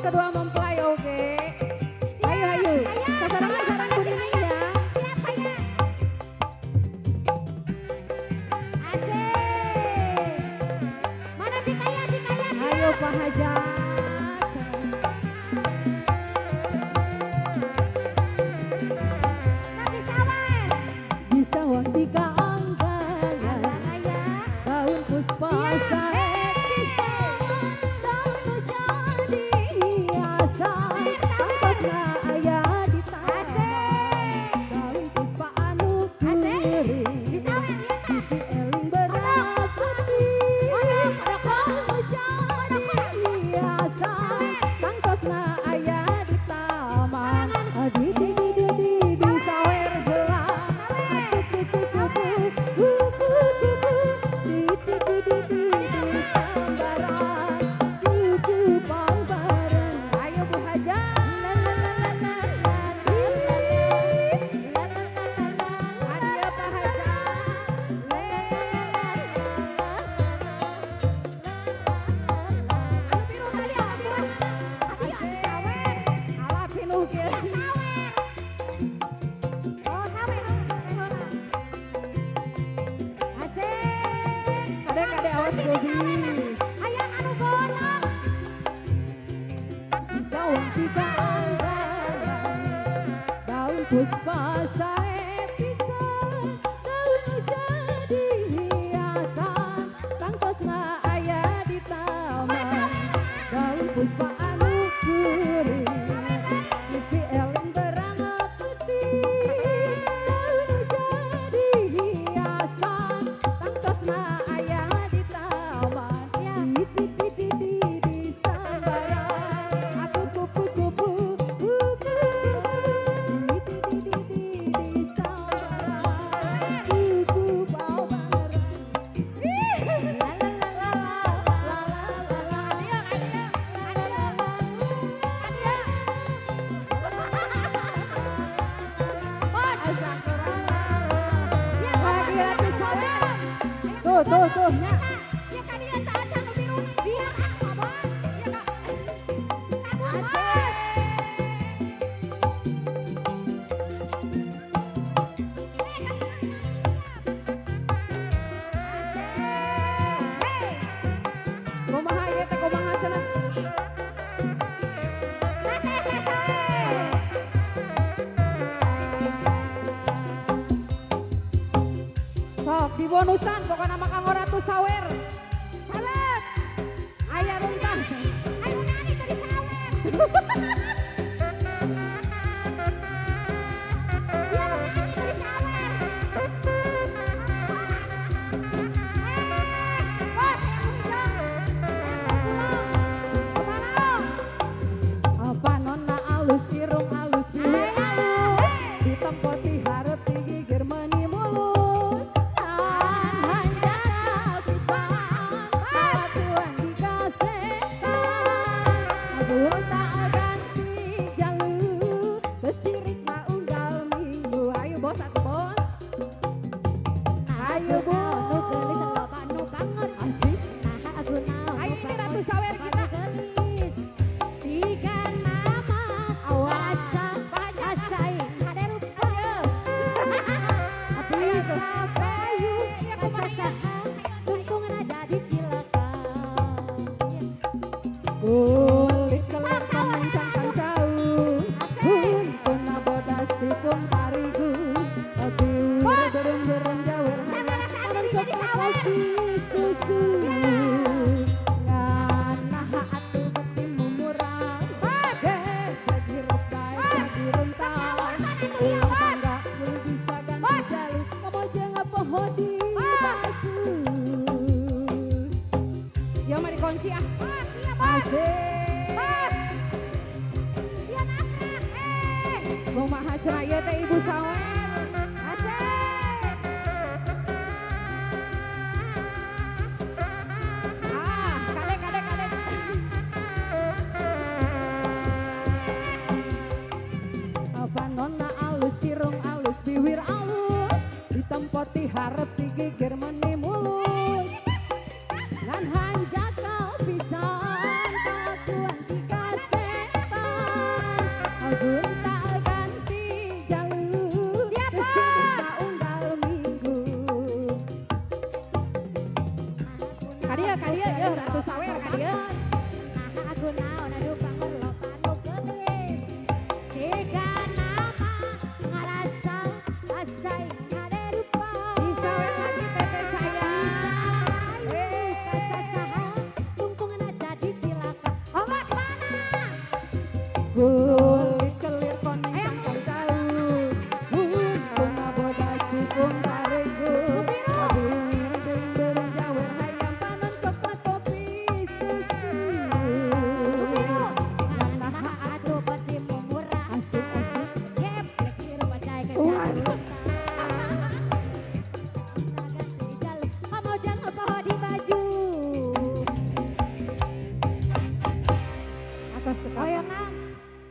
Kedua mempelai oge. Ayo ayo. Sasarengan sareng Bu Nining ya. Siap, Kaya. Asik. Mana si Kaya, si Kaya, siap. Ayo Pak Hajat. Tapi sawer. Di sawah tiga angkara Raya. daun puspa Siap. sae pisan daun nu jadi hiasan tangtosna aya di taman Asik. daun puspa anu Asik. kuring Di sawer ieu tah. eling berang putih Odok, odok. daun nu jadi hiasan tangtosna aya di taman di sawer heula kupu kupu kupu kupu di sambaran cucu pangbareng. Ayo Bu Hajat. La la la la la la la la la la. Adio Pak Hajat. La la la la la la. Anu biru tadi, anu biru. Adio anu sawer. Alah pinuh kieu. Sawer. Oh, sawer, sawer heula. Asik. Kade kade awas gobis. Hayang anu golong. Di sawah tiga angkara daun puspa sae pisan daun nu jadi hiasan tangtosna aya di taman daun puspa anu kuring pipi eling berang putih daun nu jadi hiasan tangtosna aya di taman di sambaran aku kupu kupu kupu kupu di sambaran kupu bau bareng. La la la la la la la la. Adio adio adio adio. Bos. Astagfirullah. Siap, Lagi Bos. ratu sawer. Tuh tuh tuh nya. Ya ka dieu tah acan nu biru. Siap, ah, Bos. Ya ka. Kabur, Bos. Asik. Hey. Kumaha ieu teh, kumaha cenah? Teteh teh sawer. Sok dibonusan pokokna mah kanggo ratu sawer. Sawer. Aya runtah. Ayo nani tadi sawer. Iya nu nani tadi sawer. Eh, bos, hayang hijau. Hayang pulang. Kumaha? Apa nona alus, irung alus, bibir alus, ditempoti hareup ti gigir meuni mulus ngan hanjakal pisan kalakuan jiga setan gonta ganti jalu besirik na unggal minggu. Ayo bos atuh bos, ayo Nu bos. Geulis loba nu banget. Asik. Nah, aku naon Ayo nu ini banget, ratu sawer loba kita. nu geulis. Siga nama Awas asa Pak Hajat ah. asaing hade rupa. Ayo ayo Bisa tuh. payu Iya kumaha ieu? ka sasaha tungtungna jadi cilaka. Kulit keler mencangkang cau huntuna bodas tipung tarigu biwir berem-berem jawer Can hangat rasa orang jadi coklat sawer. kopi susu ngan naha atuh beuti mumurang Bos. gejek hirup daek Bos. jadi runtang Ngawurkan atuh ieu, ulah Bos. bangga mun bisa ganti Bos. jalu komo jeung poho di Bos. baju ya mah dikunci ah. Bos, iya bos. Asik. Bos. Iya nabrak. Eh. Kumaha cenah ieu teh ibu sawer? Asik. Ah, kade kade kade. Apa nona alus, irung alus, biwir alus, ditempoti hareup ti gigir meuni mulus ngan hanjakal pisan kalakuan jiga setan. Kulit kelir kuning cangkang cau. Untung ngabodas dukung tarigu. Beureum beureum jawer hayam panon coklat kopi susu. Biru. Nah, atuh peti murah. Asik asik. Geblek hirup badai ke Waduh. Kamu jangan bawa di baju. Atos cekap. Hoyong naon?